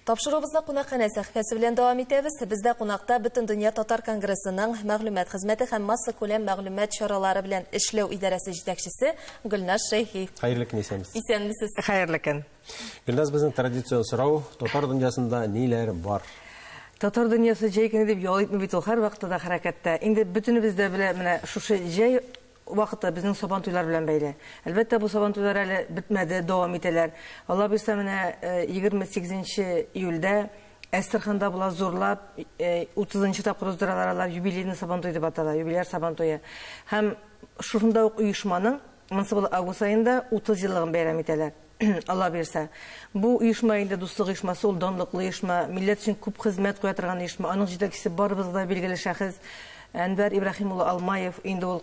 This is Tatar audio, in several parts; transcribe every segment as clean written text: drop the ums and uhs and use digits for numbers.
Тапшыруыбызны кунакханә сәхифәсе белән дәвам итәбез. Бездә кунакта Бөтендөнья татар конгрессының мәгълүмат хезмәте һәм массакүләм мәгълүмат чаралары белән эшләү идарәсе җитәкчесе Гөлназ Шәйхи. Хәерле көн, исәнмесез. Исәнмесез. Хәерле көн. Гөлназ, безнең традицион сорау, татар дөньясында ниләр бар? Татар дөньясы җәй көне дип ял итми бит ул, һәрвакытта да хәрәкәттә. Инде бөтенебез дә белә, менә шушы җәй вакыты безнең Сабантуйлар белән бәйле. Әлбәттә, бу Сабантуйлар әле бетмәде, дәвам итәләр. Алла боерса, менә 28 нче июльдә Әстерханда була зурлап, 30 нчы тапкыр уздыралар алар, юбилейный Сабантуй дип атала, юбиляр Сабантуе. Һәм шушында ук оешманың, монысы була август аенда, 30 еллыгын бәйрәм итәләр. Алла боерса. Бу оешма инде дуслык оешмасы, ул данлыклы оешма, милләт өчен күп хезмәт куя торган оешма. Аның җитәкчесе барыбызга да билгеле шәхес Әнвәр Ибраһим улы Алмаев. Инде ул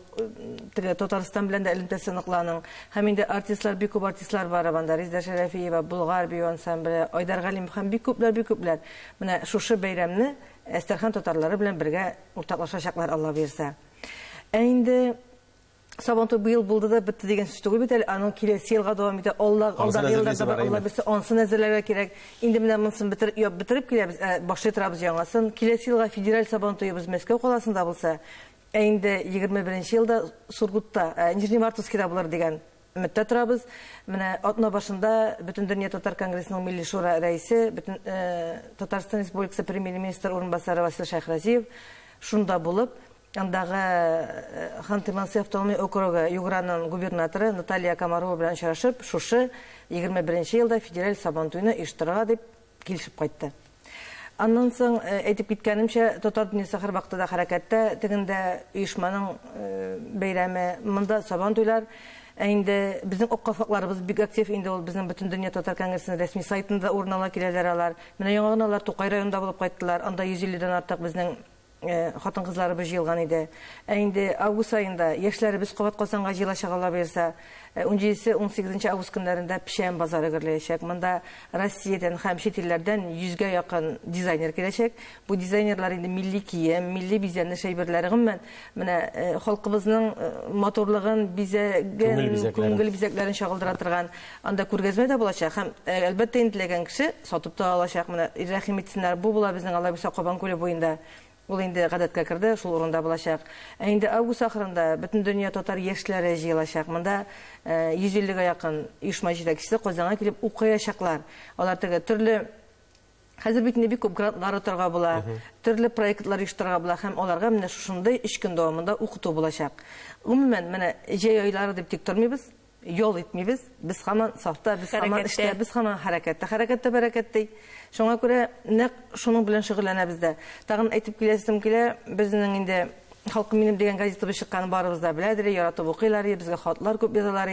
теге Татарстан белән дә элемтәсе ныклы аның. Һәм инде артистлар, бик күп артистлар бар анда. Резеда Шәрәфиева, Болгар бию ансамбле, Айдар Галимов һәм бик күпләр, бик күпләр. Менә шушы бәйрәмне Әстерхан татарлары белән бергә уртаклашачаклар, Алла боерса. Ә инде Сабантуй быел булды да бетте дигән сүз түгел бит әле. Аның киләсе елга дәвам итә. Алла алдагы елларда бар, Алла бирсә, ансын әзерләргә кирәк. Инде менә монысын бетер, яп бетереп киләбез, ә башлый торабыз яңасын. Киләсе елга федераль Сабантуебыз Мәскәү каласында булса, ә инде 21 елда Сургутта, ә, Нижневартовскида булыр дигән өметтә торабыз. Менә атна башында Бөтендөнья татар конгрессының Милли шура рәисе, бөтен Татарстан Республикасы премьер-министр урынбасары Васил Шәйхразиев шунда булып, Андагы Ханты-Манси автономия округы Юграның губернаторы Наталья Комарова белән очрашып, шушы 21 нче елда федераль Сабантуйны оештырырга дип килешеп кайтты. Аннан соң, әйтеп киткәнемчә, Татар дөньясы һәрвакытта да хәрәкәттә, тегендә оешманың бәйрәме, монда Сабантуйлар. Ә инде безнең ак калфакларыбыз бик актив, инде ул безнең Бөтендөнья татар конгрессының рәсми сайтында урын ала киләләр алар. Менә яңа гына алар Тукай районында булып кайттылар, анда 150 дән артык безнең хатын-кызларыбыз җыелган иде. Ә инде август аенда яшьләребез кабат Казанга җыелачак, Алла боерса. Унҗидесе, унсигезенче август көннәрендә Печән базары гөрләячәк. Монда Россиядән һәм чит илләрдән йөзгә якын дизайнер киләчәк. Бу дизайнерлар инде милли кием, милли бизәнеш әйберләре, гомумән, менә халкыбызның матурлыгын бизәген, күңел бизәкләрен чагылдыра торган анда күргәзмә дә булачак һәм, әлбәттә, инде теләгән кеше сатып та алачак. Менә рәхим итсеннәр, бу була безнең Алла боерса Кабан күле буенда. Ул инде гадәткә керде, шул урында булачак. Ә инде август ахырында Бөтендөнья татар яшьләре җыелачак. Монда 150 гә якын оешма җитәкчесе Казанга килеп укыячаклар. Алар теге төрле Хәзер бит инде бик күп грантлар отарга була, төрле проектлар оештырырга була һәм аларга менә шушындый өч көн дәвамында укыту булачак. Гомумән, менә җәй айлары дип тик тормыйбыз, ял итмибез, без һаман сафта, без һаман эштә, без һаман хәрәкәттә. Хәрәкәттә бәрәкәт ди. Шуңа күрә нәкъ шуның белән шөгыльләнәбез дә. Тагын әйтеп киләсем килә, безнең инде Халкым минем дигән газетабыз чыкканын барыбыз да беләдер, яратып укыйлар, безгә хатлар күп язалар.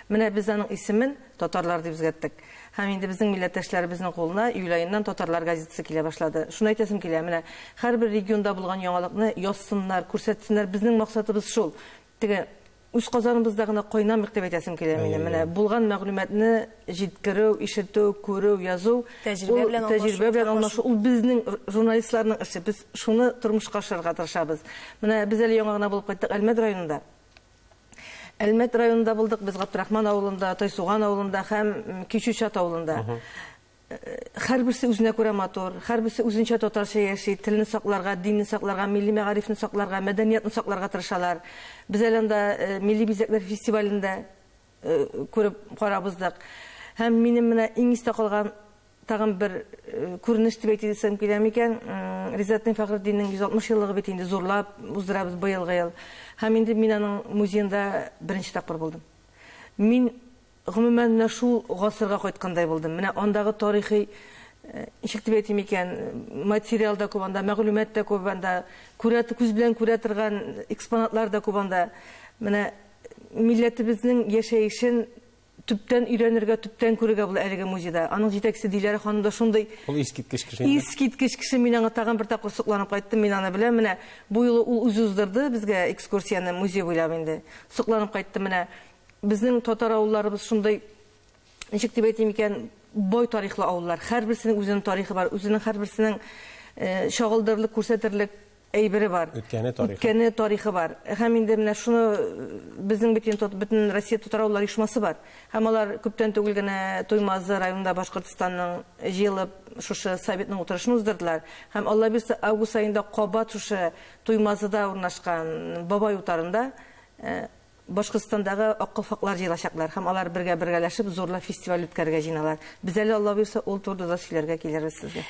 Менә без аның исемен Татарлар дип үзгәрттек. Һәм инде безнең милләттәшләребезнең кулына июль аеннан Татарлар газетасы килә башлады. Шуны әйтәсем килә, менә һәрбер регионда булган яңалыкны язсыннар, күрсәтсеннәр. Безнең максатыбыз шул. Теге үз казаныбызда гына кайнамыйк дип әйтәсем килә минем. Менә булган мәгълүматны җиткерү, ишетү, күрү, язу, Тәҗрибә ул белән алмашу, тәҗрибә белән уртаклашу. алмашу, ул безнең журналистларның эше. Без шуны тормышка ашырырга тырышабыз. Менә без әле яңа гына булып кайттык Әлмәт районында. Әлмәт районында булдык без, Габдрахман авылында, Тайсуган авылында һәм Кичүчат авылында. Һәрберсе үзенә күрә матур, һәрберсе үзенчә татарча яши, телне сакларга, динне сакларга, милли мәгарифне сакларга, мәдәниятне сакларга тырышалар. Без әле анда милли бизәкләр фестивалендә күреп карап уздык. Һәм минем менә иң истә калган Тагын бер күренеш дип әйтәсем килә микән, Ризаэтдин Фәхретдиннең 160 еллыгы бит инде зурлап уздырабыз быелгы ел. Һәм инде мин аның музеенда беренче тапкыр булдым. Мин гомумән менә шул гасырга кайткандай булдым. Менә андагы тарихи, ничек дип әйтим икән, материал да күп анда, мәгълүмат та күп анда, күрә, күз белән күрә торган экспонатлар да күп анда. Менә милләтебезнең яшәешен Төптән өйрәнергә, төптән күрергә була әлеге музейда. Аның җитәкчесе Диләрә ханым да шундый Ул искиткеч кеше инде. Искиткеч кеше. Мин аңа тагын бер тапкыр сокланып кайттым. Мин аны беләм. Менә бу юлы ул үзе уздырды безгә экскурсияне музей буйлап инде. Сокланып кайттым. Менә безнең татар авылларыбыз шундый, ничек дип әйтим икән, бай тарихлы авыллар. Һәрберсенең үзенең тарихы бар, үзенең һәрберсенең чагылдырырлык, күрсәтерлек әйбере бар. Үткәне, тарихы. Үткәне, тарихы бар. Һәм инде менә шуны безнең бит инде бөтен Россия татар авыллары оешмасы бар. Һәм алар күптән түгел генә Туймазы районында Башкортстанның җыелып шушы советның утырышын уздырдылар. Һәм Алла бирса, август аенда кабат шушы Туймазыда урнашкан Бабай утарында Башкортстандагы ак калфаклар җыелачаклар һәм алар бергә бергәләшеп зурлап фестиваль үткәрергә җыеналар. Без әле, Алла боерса, ул турыда да сөйләргә килербез сезгә.